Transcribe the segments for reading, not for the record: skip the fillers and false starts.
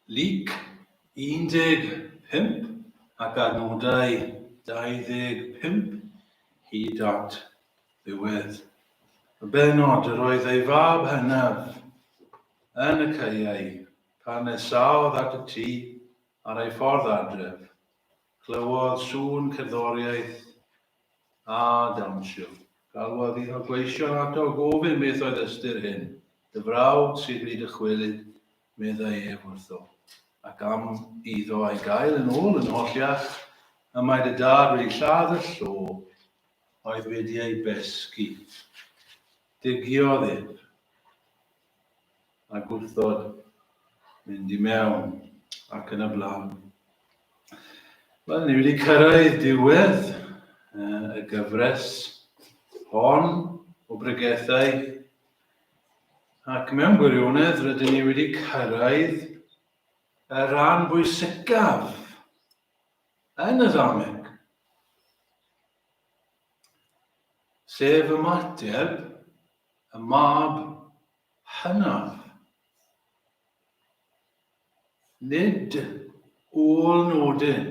Luc 15 ac adnodau 25 hyd at ddiwedd y bennod. Yr oedd ei fab hynaf yn y caeau pan nesaodd at y tŷ ar ei ffordd adref. Clywodd sŵn cerddoriaeth a dawnsio. Galwodd un o'r gweision ato gofyn beth oedd ystyr hyn. Dy frawd sydd wedi dychwelyd, meddai ef wrtho. Ac am iddo ei gael yn ôl yn holliach, y mae dy dad wedi lladd y llo oedd wedi ei besgi. Digiodd ef a gwrthod mynd i mewn ac yn y blaen. Wel, ni wedi cyrraedd diwedd y gyfres hon o bregethau ac mewn gwirionedd rydyn ni wedi cyrraedd y rhan bwysicaf yn y ddameg, sef ymateb y mab hynaf. Nid ôl-nodyn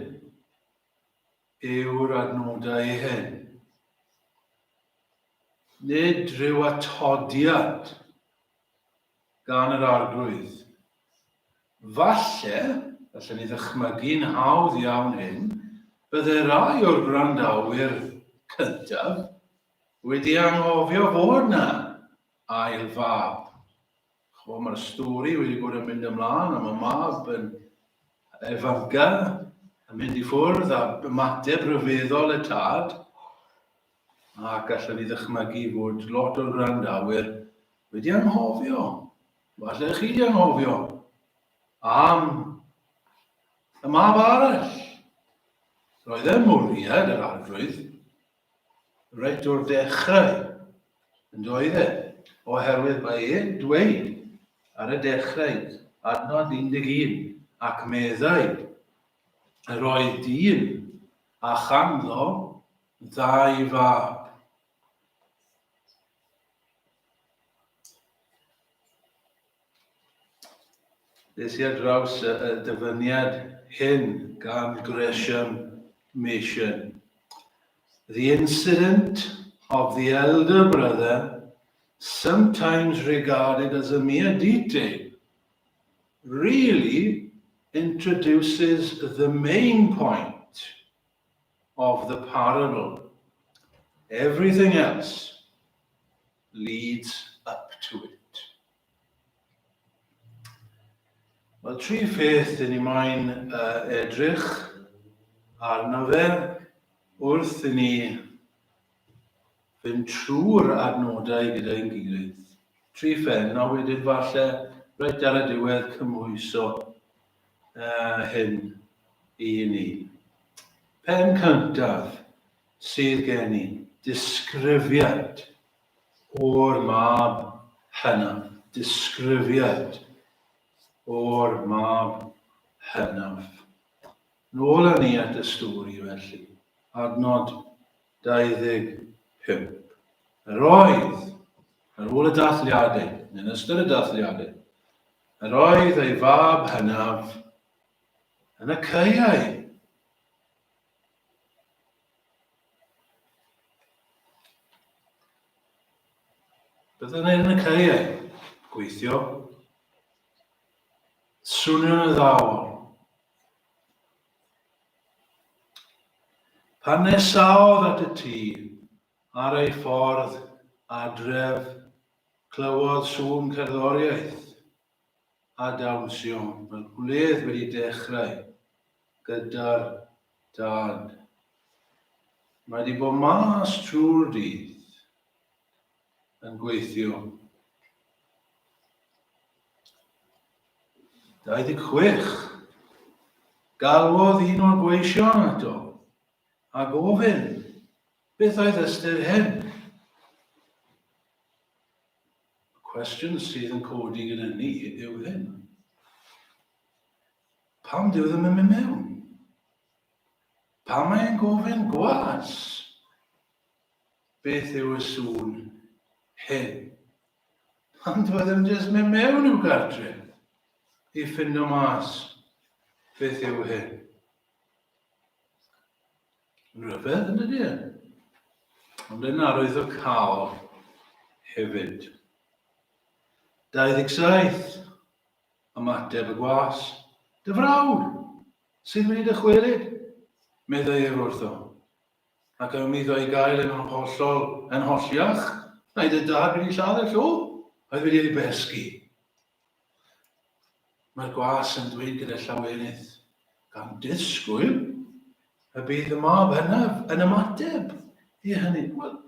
yw'r adnodau hyn. Nid rhyw atodiad gan yr Arglwydd. Falle, gallen ni ddychmygu'n hawdd iawn hyn, bydde rai o'r gwrandawyr cyntaf wedi anghofio fod 'na ail fab. Ch'mo, mae'r stori wedi bod yn mynd ymlaen am y mab yn efanca, yn mynd i ffwrdd a ymateb rhyfeddol y tad, ac allwn ni ddychmygu fod lot o'r gwrandawyr wedi anghofio, falle chi wedi anghofio, am y mab arall. Roedd e mwriad yr arglwydd reit o'r dechrau, yn doedd e? Oherwydd mae e'n dweud ar y dechrau, adnod 11, ac meddai, yr oedd dyn a chanddo ddau fab. Des i ar draws y, y dyfyniad hyn gan Gresham Mason. The incident of the elder brother, sometimes regarded as a mere detail, really introduces the main point of the parable. Everything else leads up to it. Wel, tri pheth dyn ni moyn uh, edrych arno fe wrth i ni fynd trwy'r adnodau gyda'n gilydd. Tri phen, a wedyn falle reit ar y diwedd cymhwyso uh, hyn i ni. Pen cyntaf sydd gen i, disgrifiad o'r mab hynaf. Disgrifiad o'r mab hynaf. Nôl â ni at y stori felly. Adnod 25. Yr oedd, ar ôl y dathliadau, neu'n ystod y dathliadau, yr oedd ei fab hynaf yn y caeau. Byddwn yn y caeau, gweithio, swnio'n addawol. Pan nesaodd at y tŷ, ar ei ffordd adref, clywodd sŵn cerddoriaeth a dawnsio. Mae'r gwledd wedi dechrau gyda'r tad. Mae wedi bod mas trwy'r dydd yn gweithio. 26. Galwodd un o'r gweision ato a gofyn, beth oedd ystyr hyn? Y cwestiwn sydd yn codi gyda ni yw hyn. Pam dyw e ddim yn mynd mewn? Pam mae e'n gofyn gwas? Beth yw y sŵn hyn? Pam dyw e ddim jyst mynd mewn i'w gartref? i ffindo mas beth yw hyn. Yn rhyfedd, yn dydy? E? Ond yn arwyddocaol hefyd. 27. Ymateb y gwas. Dy frawd, sydd wedi dychwelyd, meddai ef wrtho. Ac am iddo ei gael yn hollol yn holliach, mae dy dad wedi lladd y llw, oedd wedi ei besgi. Mae'r gwas yn dweud gyda llawenydd, gan disgwyl y bydd y mab hynaf yn ymateb i hynny. Wel,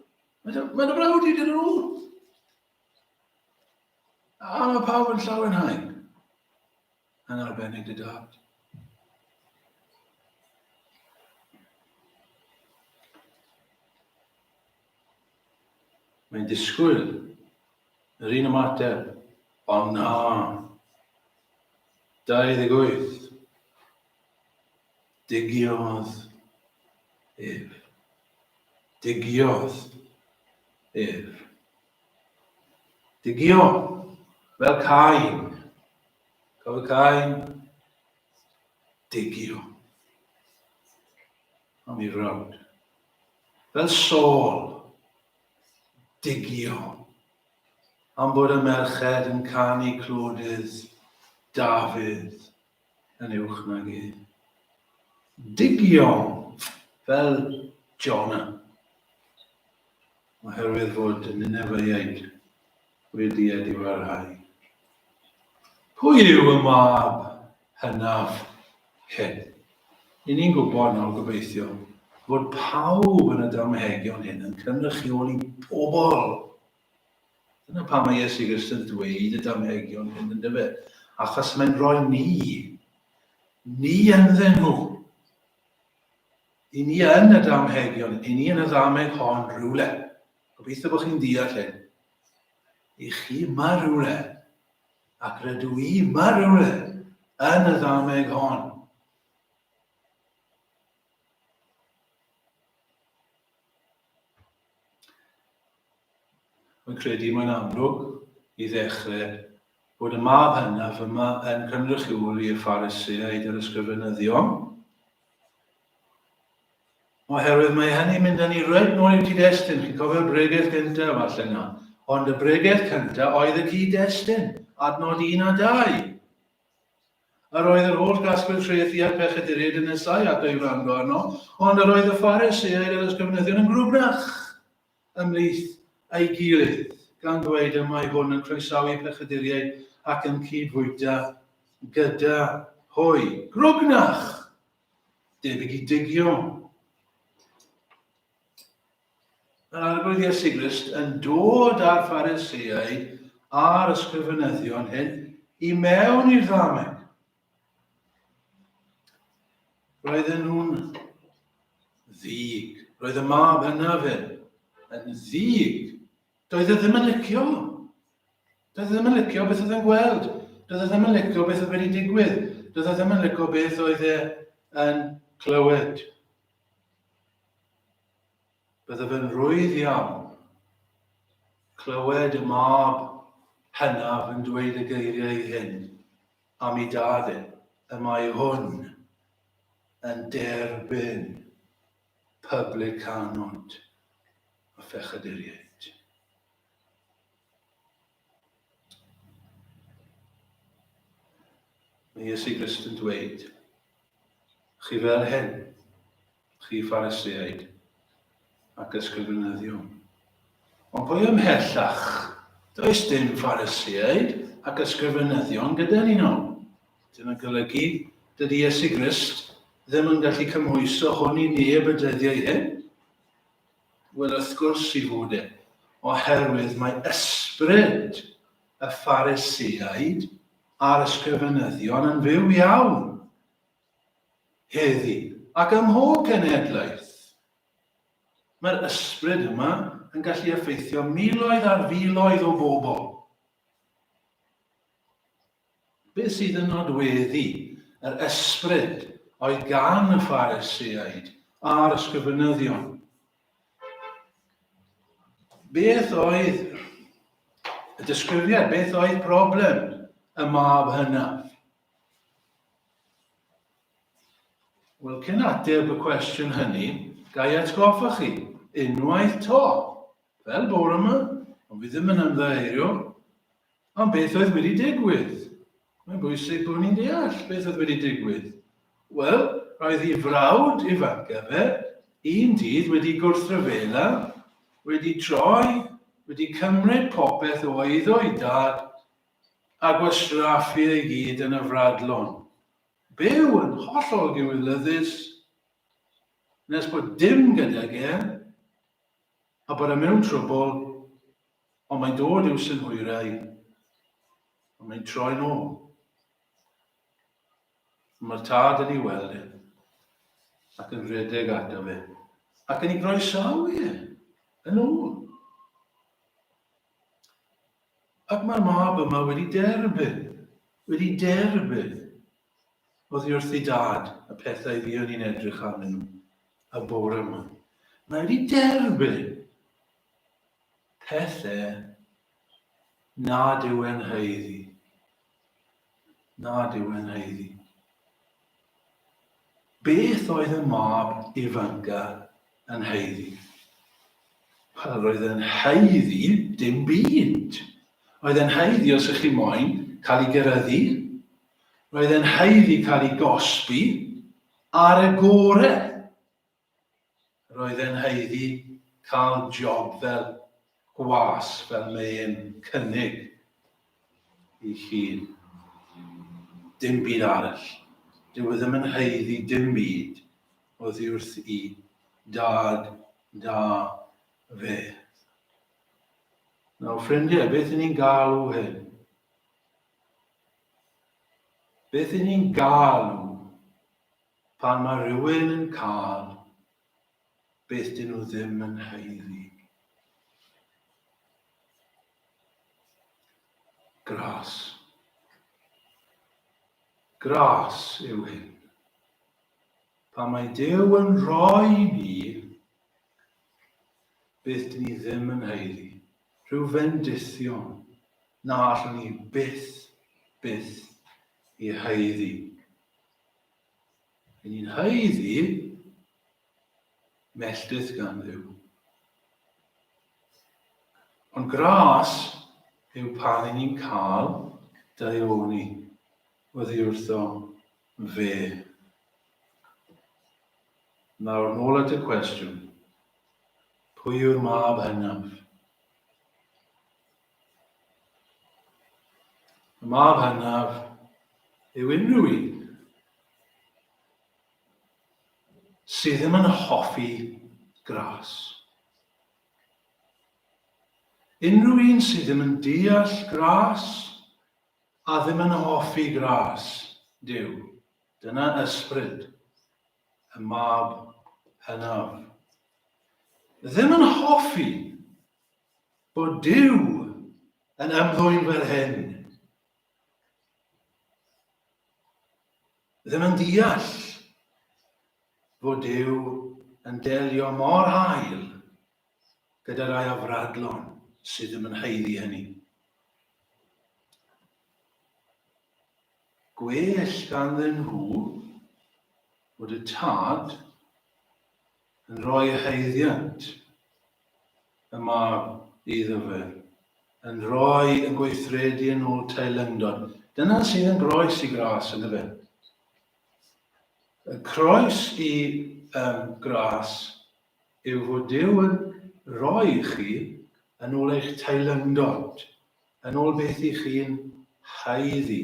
mae dy, mae dy frawd i dyn ôl. A mae pawb yn llawenhau. Yn arbennig dy dad. Mae'n disgwyl yr un ymateb, ond na. 28. Digiodd ef. Digiodd ef. Digio, fel Cain. Cofio Cain? Digio. Am ei frawd. Fel Saul, digio am bod y merched yn canu clodydd Dafydd yn uwch nag e. Digio fel Jonah, oherwydd fod y Ninefeiaid wedi edifarhau. Pwy yw y mab hynaf hyn? I ni'n gwybod nawr, gobeithio, fod pawb yn y damhegion hyn yn cynrychioli pobl. Dyna pam mae Iesu Grist yn dweud y damhegion hyn, yn dyfe? Achos mae'n rhoi ni, ni ynddyn nhw. I ni yn y damhegion, i ni yn y ddameg hon rhywle. Gobeithio bod chi'n deall hyn. I chi yma rhywle, ac rydw i yma rhywle yn y ddameg hon. Mae'n credu mae'n amlwg i ddechrau bod y mab hynaf yma yn cynrychioli y Phariseaid a'r ysgrifenyddion. Oherwydd mae hynny'n mynd â ni reit nôl i'r cyd-destun. Chi'n cofio'r bregeth gyntaf falle na. Ond y bregeth cyntaf oedd y cyd-destun, adnod 1 a 2. Yr oedd yr holl gasgwyr trethi a'r pechaduriaid yn nesau ato i wrando arno, ond yr oedd y Phariseaid a'r ysgrifenyddion yn grwgnach ymhlith ei gilydd, gan ddweud y mae hwn yn croesawu pechaduriaid ac yn cyd-fwyta gyda hwy. Grwgnach! Debyg i digio. Mae'r Arglwydd Iesu Grist yn dod â'r Phariseaid a'r ysgrifenyddion hyn i mewn i'r ddameg. Roedden nhw'n ddig. Roedd y mab hynaf hyn yn ddig. Doedd e ddim yn licio. Doedd e ddim yn licio beth oedd e'n gweld. Doedd e ddim yn licio beth oedd wedi digwydd. Doedd e ddim yn licio beth oedd e yn clywed. Bydde fe'n rwydd iawn clywed y mab hynaf yn dweud y geiriau hyn am ei dad e. Y mae hwn yn derbyn publicanod a phechaduriaid. Mae Iesu Grist yn dweud, chi fel hyn, chi Phariseaid ac ysgrifenyddion. Ond pwy ymhellach? Does dim Phariseaid ac ysgrifenyddion gyda ni nawr. Dyna'n golygu dydy Iesu Grist ddim yn gallu cymhwyso hwn i neb y dyddiau hyn. Wel, wrth gwrs i fod e, oherwydd mae ysbryd y Phariseaid a'r ysgrifenyddion yn fyw iawn heddi ac ym mhob cenhedlaeth. Mae'r ysbryd yma yn gallu effeithio miloedd ar filoedd o bobl. Beth sydd yn nodweddu yr ysbryd oedd gan y Phariseaid a'r ysgrifenyddion? Beth oedd y disgrifiad? Beth oedd problem y mab hynaf? Wel, cyn ateb y cwestiwn hynny, ga i atgoffa chi, unwaith 'to, fel bore yma, ond fi ddim yn ymddiheurio, am beth oedd wedi digwydd. Mae'n bwysig bod ni'n deall beth oedd wedi digwydd. Wel, roedd ei frawd ifanca fe, un dydd wedi gwrthryfela, wedi troi, wedi cymryd popeth o eiddo ei dad a gwastraffu ei gyd yn y fradlon. Byw yn hollol gywilyddus, nes bod dim gydag e, a bod e mewn trwbl, ond mae'n dod i'w synhwyrau, ond mae'n troi'n ôl. Mae'r tad yn ei weld e, ac yn rhedeg ato fe, ac yn ei groesawu e, yn ôl. Ac mae'r mab yma wedi derbyn, wedi derbyn oddi wrth ei dad y pethau fuon ni'n edrych arnyn nhw y bore yma. Mae wedi derbyn pethau nad yw e'n haeddu. Nad yw e'n haeddu. Beth oedd y mab ifanca yn haeddu? Wel, roedd e'n haeddu dim byd. Roedd e'n haeddu, os ych chi moyn, cael ei geryddu. Roedd e'n haeddu cael ei gosbi ar y gore. Roedd e'n haeddu cael job fel gwas, fel mae e'n cynnig i hun. Dim byd arall. Dyw e ddim yn haeddu dim byd oddi wrth i dad da fe. Nawr, ffrindiau, beth y'n ni'n galw hyn? Beth y'n ni'n galw Pan mae rhywun yn cael beth dyn nhw ddim yn haeddu. Gras. Gras yw hyn. Pan mae Duw yn rhoi ni beth dyn ni ddim yn haeddu, rhyw fendithion na allwn ni byth, byth i haeddu. Ry'n ni'n haeddu melltith gan Dduw. Ond gras yw pan y'n ni'n cael daioni oddi wrtho fe. Nawr, nôl at y cwestiwn. Pwy yw'r mab hynaf? Y mab hynaf yw unrhyw un sydd ddim yn hoffi gras. Unrhyw un sydd ddim yn deall gras a ddim yn hoffi gras Duw. Dyna ysbryd y mab hynaf. Ddim yn hoffi bod Duw yn ymddwyn fel hyn. Ddim yn deall fod Duw yn delio mor hael gyda rai afradlon sydd ddim yn haeddu hynny. Gwell ganddyn nhw fod y tad yn rhoi haeddiant y mab iddo fe, yn rhoi, yn gweithredu yn ôl teilyngdod. Dyna sydd yn groes i gras, ynddo fe. Y croes i um, gras yw fod Duw yn rhoi i chi yn ôl eich teilyngdod, yn ôl beth i chi'n haeddu.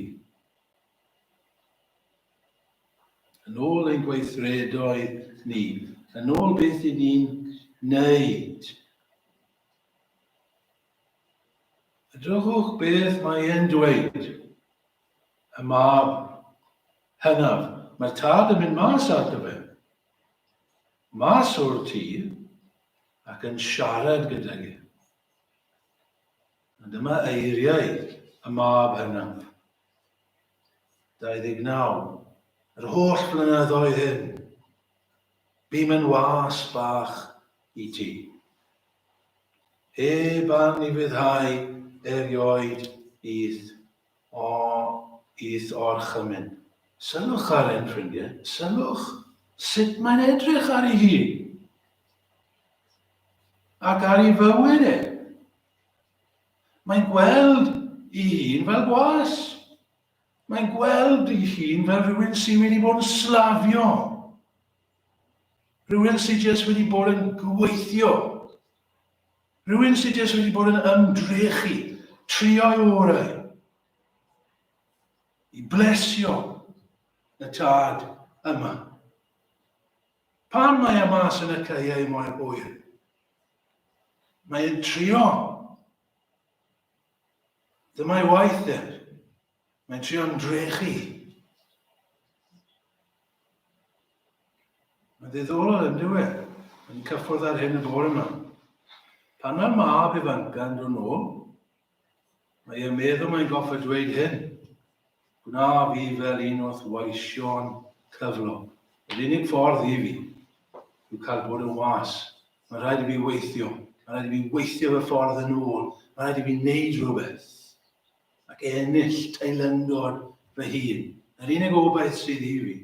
Yn ôl ein gweithredoedd ni, yn ôl beth i ni'n wneud. Edrychwch beth mae e'n dweud, y mab hynaf. Mae'r tad yn mynd mas ato fe. Mas o'r tŷ ac yn siarad gydag e. A dyma eiriau y mab hynaf. 29. Yr holl flynyddoedd hyn, bûm yn was bach i ti. Heb anufuddhau erioed i'th, o, i'th orchymyn. Sylwch ar hyn, ffrindiau. Sylwch. Sut mae'n edrych ar ei hun? Ac ar ei fywyd e? Mae'n gweld ei hun fel gwas. Mae'n gweld ei hun fel rhywun sydd wedi bod yn slafio. Rhywun sydd jyst wedi bod yn gweithio. Rhywun sydd jyst wedi bod yn ymdrechu, trio'i orau i blesio y tad yma. Pan mae e mas yn y caeau mor hwyr, mae'n trio. Dyma'i waith e. Mae'n trio ymdrechu. Mae'n ddiddorol yn dyw e? Yn cyffwrdd ar hyn y bore yma. Pan mae'r mab ifanca yn dod nôl, mae e'n meddwl mae'n goffa dweud hyn. Gwna fi fel un o'th weision cyflog. Yr unig ffordd i fi yw cael bod yn was. Mae rhaid i fi weithio. Mae rhaid i fi weithio fy ffordd yn ôl. Mae rhaid i fi wneud rhywbeth. Ac ennill teilyngdod fy hun. Yr unig obaith sydd i fi.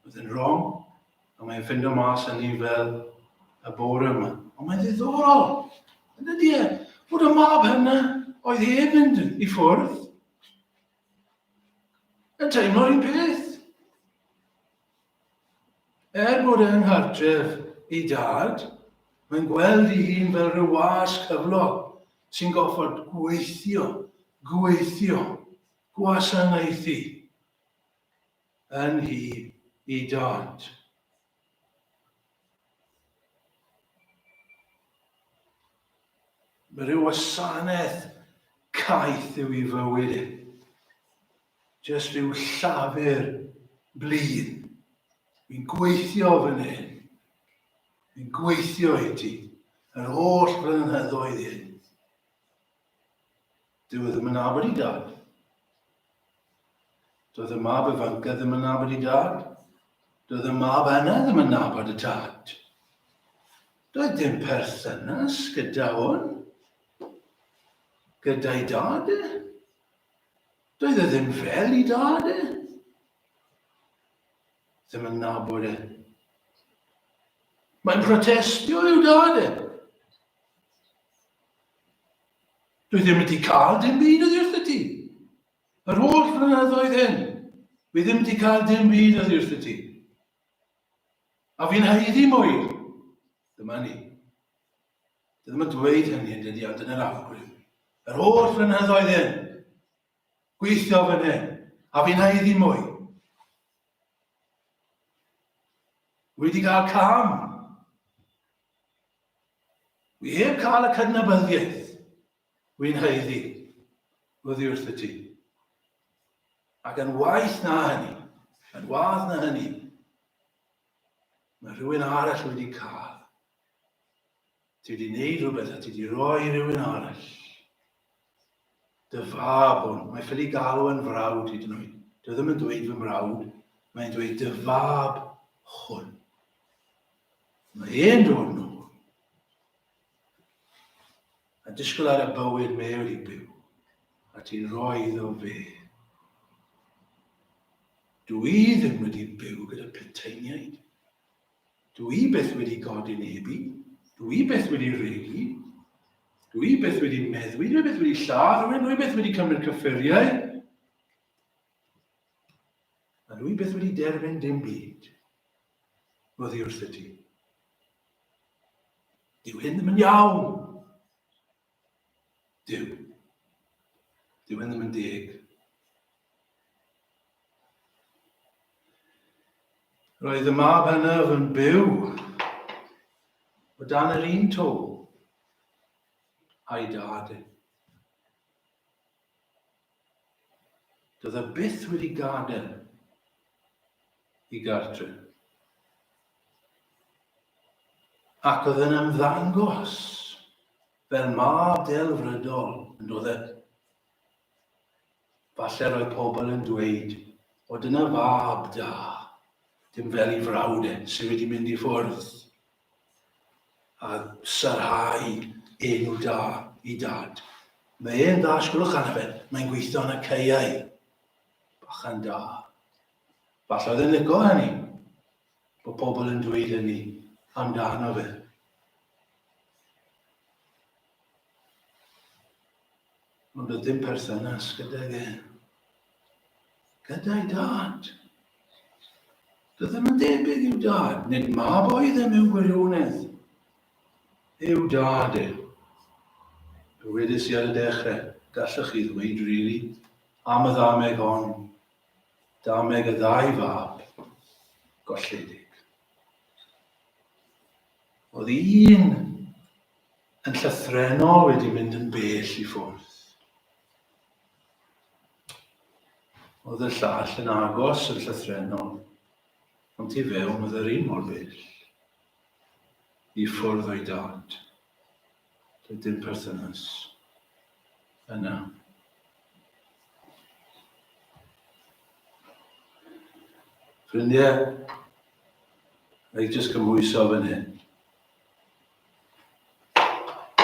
Oedd yn wrong, a mae'n ffindo mas hynny fel y bore yma. Ond mae'n ddiddorol, yn dydy e, bod y mab hynna oedd heb fynd i ffwrdd yn teimlo'r un peth. Er bod e'n nghartref ei dad, mae'n gweld ei hun fel rhyw was cyflog sy'n goffod gweithio, gweithio, gwasanaethu yn nhŷ ei dad. Mae rhyw wasanaeth caeth yw ei fywyd e. Jyst rhyw llafur blin. Fi'n gweithio fan hyn. Fi'n gweithio i ti. Yr holl flynyddoedd hyn. Dyw e ddim yn nabod i dad. Doedd y mab ifanca ddim yn nabod i dad. Doedd y mab yna ddim yn nabod y tad. Doedd dim perthynas gyda hwn. Gyda'i dad e. Doedd e ddim fel i dad e. Ddim yn nabod e. Mae'n protestio i'w dad e. Dwi ddim wedi cael dim byd oddi wrthyt ti. Yr holl flynyddoedd hyn, dwi ddim wedi cael dim byd oddi wrthyt ti. A fi'n haeddu mwy. Dyma ni. Dwi ddim yn dweud hynny yn dydi, ond dyna'r awgrym. Yr holl flynyddoedd hyn, gweithio fan hyn, a fi'n haeddu mwy. Wedi cael cam. Wi heb cael y cydnabyddiaeth wy'n haeddu oddi wrthyt ti. Ac yn waeth na hynny, yn waeth na hynny, mae rhywun arall wedi cael. Ti wedi gwneud rhywbeth a ti wedi rhoi i rhywun arall. Dy fab hwn, mae ffili galw yn frawd hyd yn oed. Dwi ddim yn dweud fy mrawd, mae'n dweud dy fab hwn. Mae e'n dod nôl. A disgwyl ar y bywyd mae e wedi byw. A ti'n rhoi iddo fe. Dw i ddim wedi byw gyda puteiniaid. Dw i byth wedi godi neb i. Dw i byth wedi regi. Dw i byth wedi meddwi. Dw i byth wedi lladd rhywun. Dw i byth wedi cymryd cyffuriau. A dw i byth wedi derbyn dim byd. Oddi wrthyt ti. Dyw hyn ddim yn iawn. Dyw. Dyw hyn ddim yn deg. Roedd y mab hynaf yn byw o dan yr un to a'i dad. E. Doedd e byth wedi gadael i gartre. Ac oedd yn ymddangos fel mab delfrydol, yn doedd e? Falle roedd pobl yn dweud, o dyna fab da, dim fel i frawd e, sydd wedi mynd i ffwrdd a sarhau enw da i dad. Mae e'n dda, sgwlwch arno fe, mae'n gweithio yn y caeau. Bachan da. Falle oedd e'n lico hynny. Bod pobl yn dweud hynny amdano fe. Ond doedd dim perthynas gydag e. Gyda'i dad. Doedd ddim yn debyg i'w dad. Nid mab oedd e mewn gwirionedd. I'w dad e. Fe wedes i ar y dechrau, gallwch chi ddweud, really, am y ddameg hon, dameg y ddau fab golledig. Oedd un yn llythrennol wedi mynd yn bell i ffwrdd. Oedd y llall yn agos yn llythrennol, ond tu fewn oedd yr un mor bell i ffwrdd o'i dad. Doedd dim perthynas yna. Ffrindiau, rhaid jyst gymhwyso fan hyn.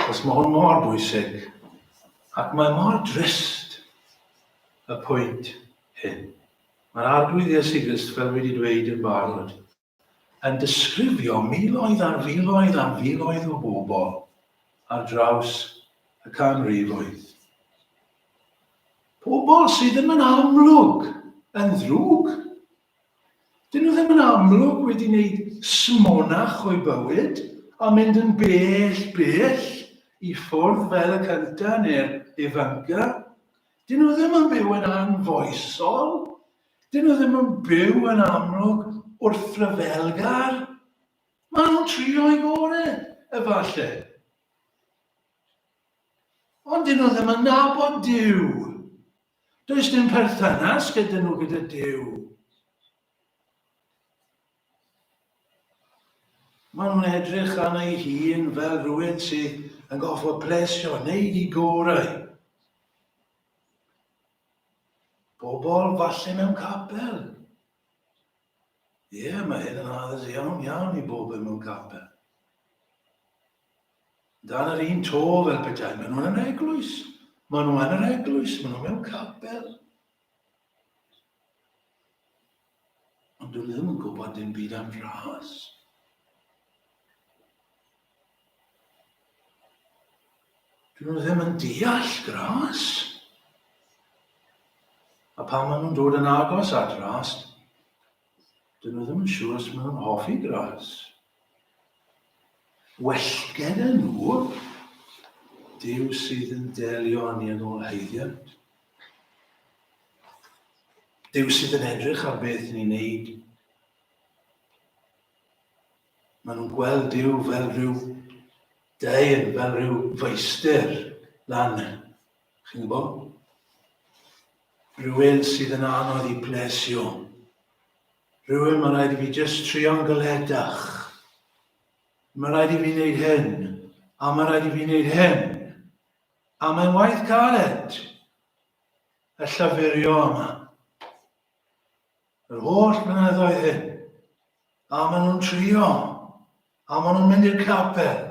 Os mae hwn mor bwysig, ac mae mor drist y pwynt hyn. Mae'r Arglwydd Iesu Grist, fel wedi dweud yn barod, yn disgrifio miloedd ar filoedd ar filoedd o bobl ar draws y canrifoedd. Pobl sydd ddim yn amlwg yn ddrwg. Dyn nhw ddim yn amlwg wedi wneud smonach o'u bywyd a mynd yn bell, bell i ffwrdd fel y cyntaf neu'r ifanca. Dyn nhw ddim yn byw yn anfoesol. Dyn nhw ddim yn byw yn amlwg wrthryfelgar. Maen nhw'n trio i gore, efallai. Ond dyn nhw ddim yn nabod Duw. Does dim perthynas gyda nhw gyda Duw. Maen nhw'n edrych arno ei hun fel rhywun sydd yn goffod plesio, wneud i gorau. Bobl falle mewn capel. Ie, yeah, mae hyn yn addas iawn, iawn i bobl mewn capel. Dan yr un to fel petai, maen nhw'n yn eglwys. Maen nhw yn yr eglwys, maen nhw mewn capel. Ond dyn nhw ddim yn gwybod dim byd am ras. Dyn nhw ddim yn deall gras. A pan maen nhw'n dod yn agos at ras, dyn nhw ddim yn siŵr os maen nhw'n hoffi gras. Well gyda nhw, Duw sydd yn delio â ni yn ôl haeddiant. Duw sydd yn edrych ar beth ni'n neud. Maen nhw'n gweld Duw fel rhyw dyn, fel rhyw feistr lan. Chi'n gwybod? Rhywun sydd yn anodd i plesio. Rhywun mae rhaid i fi jyst trio'n gyledach. Mae rhaid i fi wneud hyn, a mae rhaid i fi wneud hyn. A mae'n waith caled, y llyfurio yma. Yr holl blynyddoedd hyn. A maen nhw'n trio. A maen nhw'n mynd i'r capel.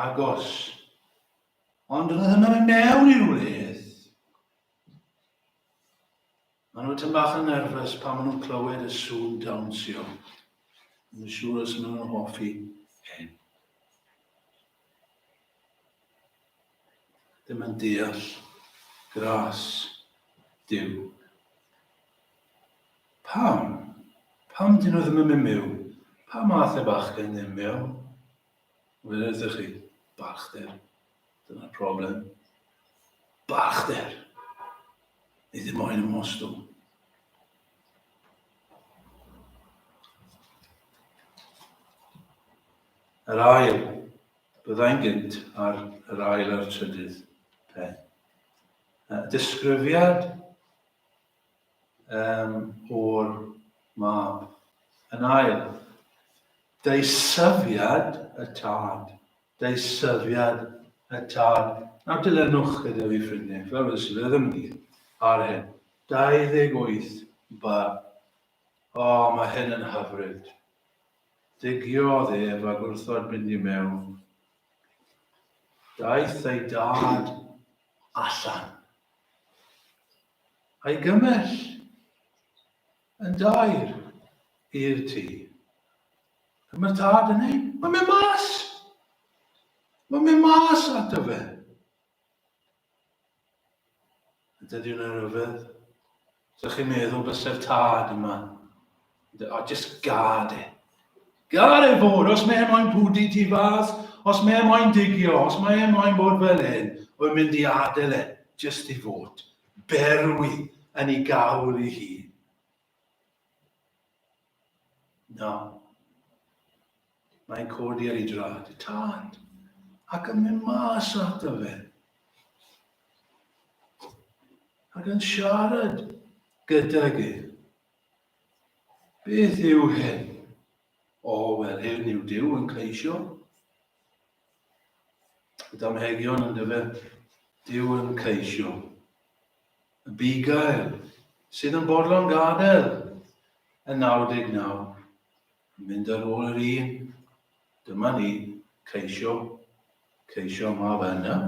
Agos. Ond dyn nhw ddim yn mynd mewn i'r wledd. Maen nhw tyn bach yn nerfus pan maen nhw'n clywed y sŵn dawnsio. Yn siŵr os maen nhw'n hoffi hyn. Ddim yn deall gras Duw. Pam? Pam dyn nhw ddim yn mynd mewn? Pam ath y bachgen ddim mewn? Wel, ydych chi, balchder. Dyna'r problem. Balchder! Ni ddim moyn ymostwng. Yr ail, byddai'n gynt ar yr ail a'r trydydd pen. Disgrifiad um, o'r mab. Yn ail, deisyfiad y tad. Deisyfiad y tad. Nawr dilynwch gyda fi ffrindiau, fel wedi sydd ddim yn ar hyn. 28 b. O, mae hyn yn hyfryd. Digiodd ef a gwrthod mynd i mewn. Daeth ei dad allan. A'i gymell. Yn dair i'r tŷ. Mae'r tad yn ei, mae'n mynd mas. Mae'n mynd mas ato fe. Dydy hwnna'n rhyfedd. So chi'n meddwl byse'r tad yma. O, just gad e. Gad e fod, os mae e moyn pwdu ti fas, os mae e moyn digio, os mae e moyn bod fel hyn, mae'n mynd i adael e, just i fod. Berwi yn ei gawl i hun. Na. Mae'n codi ar ei drad. Tad. Ac yn mynd mas ato fe. Ac yn siarad gydag e. Beth yw hyn? O, wel, hyn yw Duw yn ceisio. Y damhegion yn dyfe, Duw yn ceisio. Y bugail sydd yn bodlon gadael y 99, yn mynd ar ôl yr un. Dyma ni, ceisio, ceisio mab yna.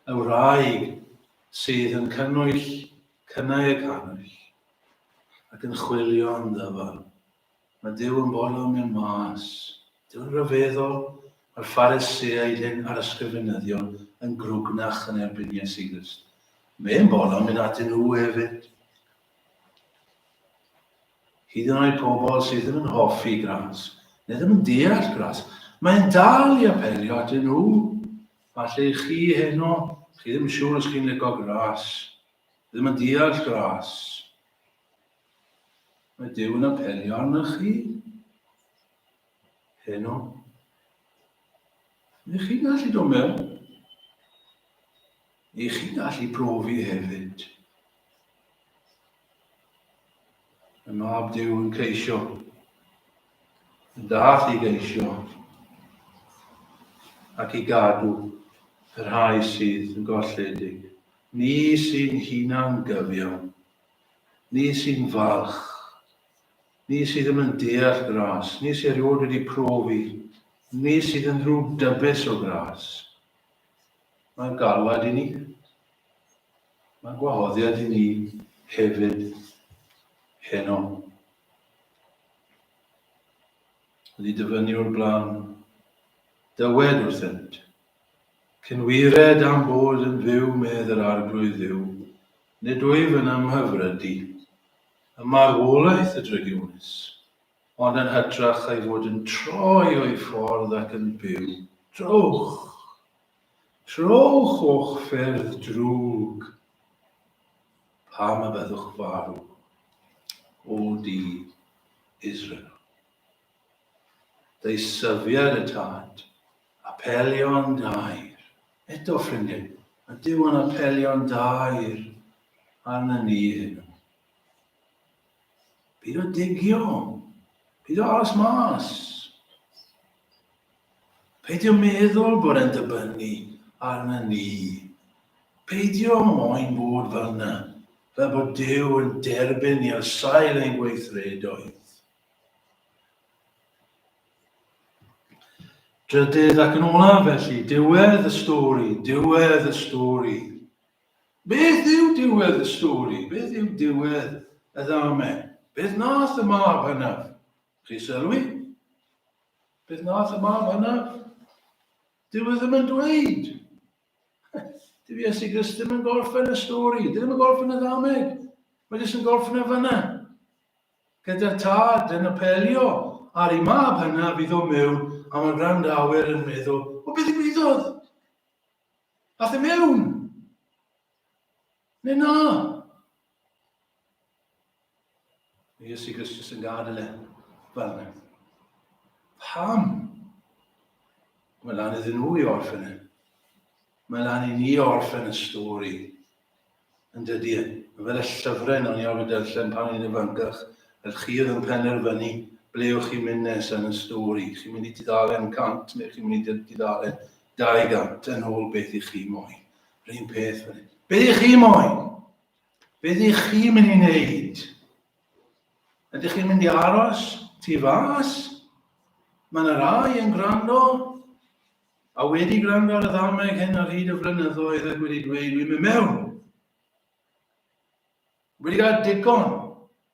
Y wraig sydd yn cynnwyll cynnau y cannwyll ac yn chwilio'n ddyfal. Mae Duw yn bodlon mynd mas. Duw'n rhyfeddol. Mae'r Phariseaid hyn a'r ysgrifenyddion yn grwgnach yn erbyn Iesu Grist. Mae'n bodlon mynd atyn nhw hefyd. Hyd yn oed pobl sydd ddim yn hoffi gras, neu ddim yn deall gras, mae'n dal i apelio atyn nhw. Falle i chi heno, chi ddim yn siŵr os chi'n licio gras, ddim yn deall gras. Mae Duw yn apelio arnoch chi heno. Neu chi'n gallu dod mewn. Neu chi'n gallu profi hefyd. Y mab Duw yn ceisio. Yn dath i geisio ac i gadw y rhai sydd yn golledig. Ni sy'n hunan gyfiawn. Ni sy'n falch. Ni sydd ddim yn deall gras. Ni sydd erioed wedi profi. Ni sydd yn ddrwg dybus o gras. Mae'n galwad i ni. Mae'n gwahoddiad i ni hefyd heno. Wedi dyfynnu o'r blaen, dywed wrthynt, Cyn wired am bod yn fyw medd yr Arglwydd Dduw, nid wyf yn ymhyfrydu ym marwolaeth y drygionus, ond yn hytrach ei fod yn troi o'i ffordd ac yn byw. Trowch! Trowch o'ch ffyrdd drwg! Pam y byddwch farw, O dŷ Israel? Deisyfiad y tad, Apelio'n daer. Eto, ffrindiau, mae Duw yn apelio'n daer arna ni heno. Byd o digio. Byd o aros mas. Peidio meddwl bod e'n dibynnu arna ni. Peidio moyn bod fel yna, fel bod Duw yn derbyn ni ar sail ein gweithredoedd. Drydydd ac yn olaf felly, diwedd y stori, diwedd y stori. Beth yw diwedd y stori? Beth yw diwedd y ddamau? Beth nath y mab hynaf? Chi sylwi? Beth nath y mab hynaf? Dyw e ddim yn dweud. Dyw Iesu Grist ddim yn gorffen y stori, dyw ddim yn gorffen y ddameg. Mae jyst yn gorffen y fyna. Gyda tad yn apelio ar ei mab hynaf i ddod mewn a mae'r gwrandawyr yn meddwl, o beth ddigwyddodd? Ath e mewn? Neu na? Mae Iesu Grist yn gadael e fel yna. Pam? Mae lan iddyn nhw i orffen e. Mae lan i ni orffen y stori. Yn dydy e? Mae fel y llyfrau 'na o'n i arfer darllen pan o'n i'n ifancach. Fel chi oedd yn penderfynu ble o'ch chi'n mynd nesaf yn y stori. Chi'n mynd i tudalen 100 neu chi'n mynd i tudalen 200 yn ôl beth i chi moyn. Yr un peth fan hyn. Beth i chi moyn? Beth i chi mynd i wneud? Ydych chi'n mynd i aros tu fas? Mae yna rai yn gwrando A wedi gwrando ar y ddameg hyn ar hyd y flynyddoedd ac wedi dweud, dwi'n mynd mewn. Wedi cael digon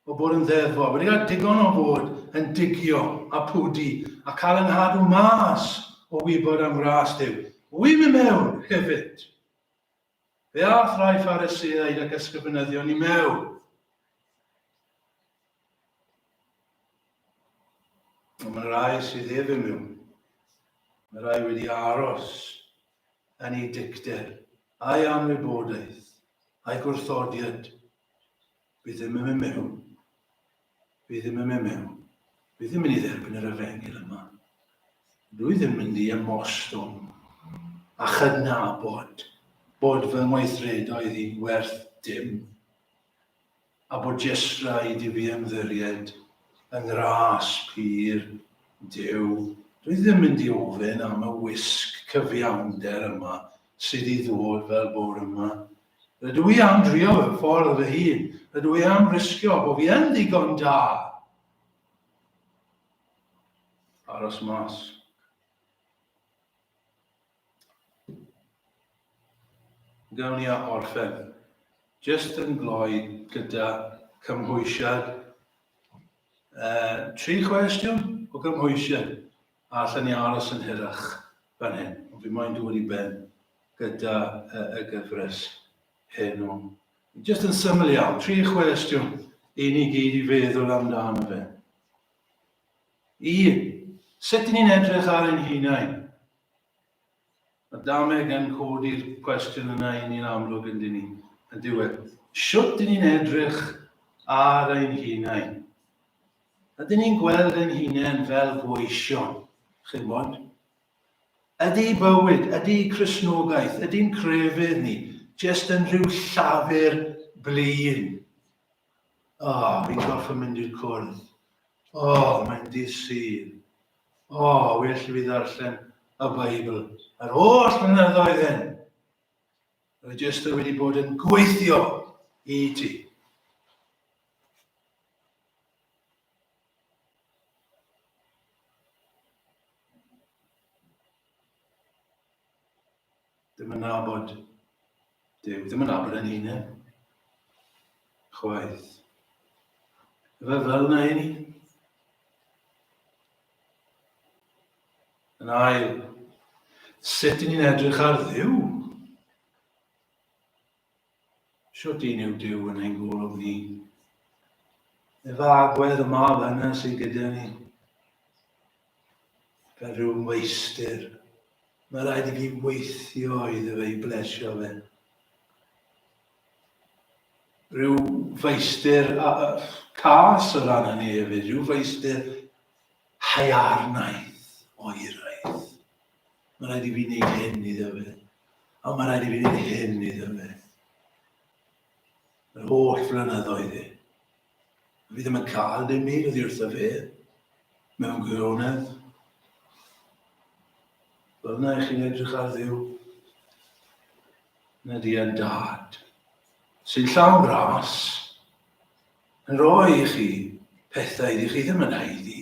o bod yn ddeddfol, wedi cael digon o fod yn digio a pwdu a cael yng nghadw mas o wybod am ras Duw. Wy'n mynd mewn hefyd. Fe ath rai Phariseaid ac ysgrifenyddion i mewn. Ond mae rai sydd heb i mewn. Mae rai wedi aros yn ei dicter, a'i anwybodaeth, a'i gwrthodiad. Fi ddim yn mynd mewn. Fi ddim yn mynd mewn. Fi ddim yn mynd i dderbyn yr efengyl yma. Dwi ddim yn mynd i ymostwng a chydnabod bod fy ngweithredoedd i'n werth dim. a bod jest rhaid i fi ymddiried yng ngras pur Duw. Dwi ddim mynd i ofyn am y wisg cyfiawnder yma sydd i ddod fel bore yma. Rydw i am drio fy ffordd fy hun. Rydw i am risgio bod fi yn ddigon da. Aros mas. Gawn ni a orffen. Jyst yn gloi gyda cymhwysiad. Uh, tri chwestiwn o gymhwysiad. A allan ni aros yn hirach fan hyn. Ond fi moyn dod i ben gyda y gyfres heno. Jyst yn syml iawn, tri chwestiwn i ni gyd i feddwl amdano fe. Un, sut ni'n edrych ar ein hunain? Mae Dameg yn codi'r cwestiwn yna i ni'n amlwg yn dyn ni, yn diwedd. Shwt dyn ni'n edrych ar ein hunain? Ydyn ni'n gweld ein hunain fel gweision, chi'n bod? Ydy bywyd, ydy Cristnogaeth, ydy'n crefydd ni, jyst yn rhyw llafur blin? O, oh, fi'n gorfod mynd i'r cwrdd. O, oh, mae'n dydd Sul. O, oh, well i fi ddarllen y Beibl. Yr holl flynyddoedd hyn. Rwy jyst wedi bod yn gweithio i ti. Ddim yn nabod Duw, ddim yn nabod yn hunain. Chwaith. Efe fel na i ni. Yn ail, sut i ni'n edrych ar Dduw? Shwt un yw Duw yn ein golwg ni? Efe agwedd y mab yna sydd gyda ni. Fel rhyw meistr. Mae rhaid i fi weithio iddo fe i blesio fe. Rhyw feistr cas o ran hynny hefyd, rhyw feistr haearnaidd, oeraidd. Mae rhaid i fi wneud hyn iddo fe. A mae rhaid i fi wneud hyn iddo fe. Yr holl flynyddoedd i. Fi ddim yn cael dim byd oddi wrtho fe, mewn gwirionedd. Fel yna i chi'n edrych ar Dduw. Na di yn dad, sy'n llawn ras, yn rhoi i chi pethau iddi chi ddim yn haeddu.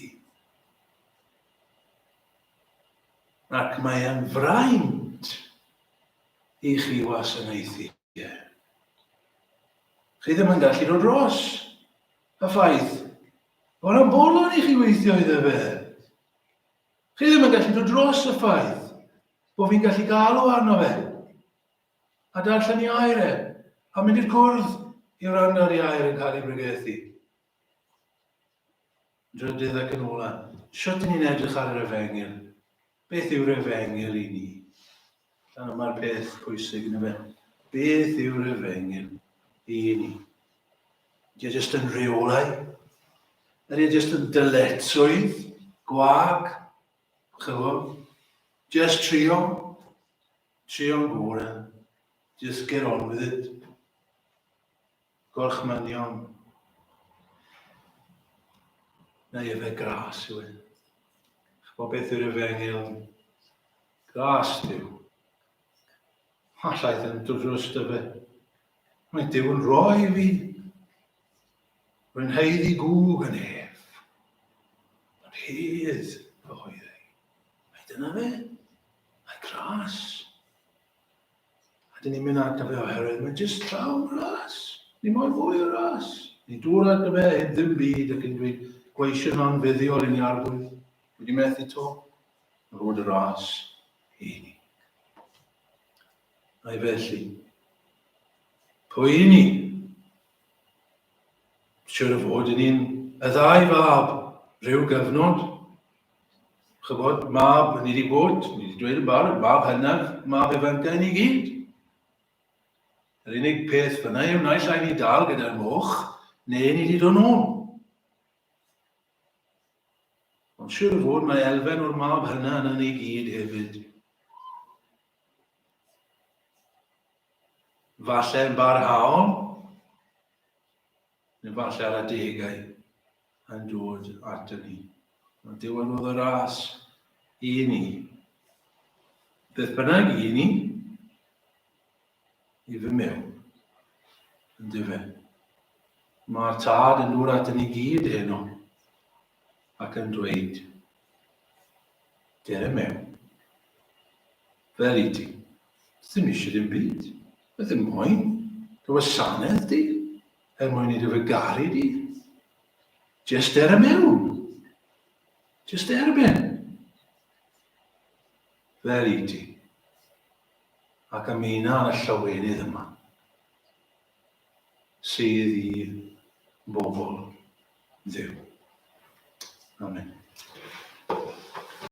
Ac mae yn fraint i chi wasanaethu. Chi ddim yn gallu dod dros y ffaith bod yn bolon i chi weithio iddo fe. Chi ddim yn gallu dod dros y ffaith bod fi'n gallu galw arno fe a darllen i air e a mynd i'r cwrdd i wrando ar ei air yn cael ei bregethu. Drydydd ac yn ola, shwt ni'n edrych ar yr efengyl? Beth yw'r efengyl i ni? Allan yma'r peth pwysig yn y fe. Beth yw'r efengyl i ni? Ydy e jyst yn rheolau? Ydy e jyst yn dyletswydd gwag? Chyfo? Just trio? Trio'n gorau. Just get on with it. Gorchmynion. Neu efe gras yw e. Chybod beth yw'r efengyl? Gras Duw. Allai ddim dod dros dy fe. Mae Duw yn rhoi i fi. Rwy'n haeddu gŵg yn ef. Ond hedd gyhoeddi. Mae dyna fe. Mae gras. A dyn ni'n mynd ato fe oherwydd mae'n jyst llawn gras. Ni moyn fwy o ras. Ni dŵr at y fe, heb ddim byd, ac yn dweud, gweision anfuddiol i ni arglwydd. Wedi methu to. Rhod y ras i ni. A'i felly, pwy i ni? Siwr o fod yn un y ddau fab rhyw gyfnod. Chybod, mab, ni wedi bod, ni wedi dweud yn barod, mab hynaf, mab ifanca ni gyd. Yr unig peth fyna yw naill ai ni dal gyda'r moch, neu ni wedi dod nôl. Ond siwr o fod mae elfen o'r mab hynna yna ni gyd hefyd. Falle yn barhaol, neu falle ar adegau yn dod at ni. Mae Duw yn rodd y ras i ni. Beth bynnag i ni, i fy mewn. Yndyfe? Mae'r tad yn dod at ni gyd heno ac yn dweud, dere mewn. Fel i ti. Ddim eisiau dim byd. Mae ddim moyn dy wasanaeth di, er mwyn i dy fy garu di. Just dere mewn. Just erbyn. Fel i ti. Ac ymuna yn y llawenydd yma sydd i bobl Dduw. Amen.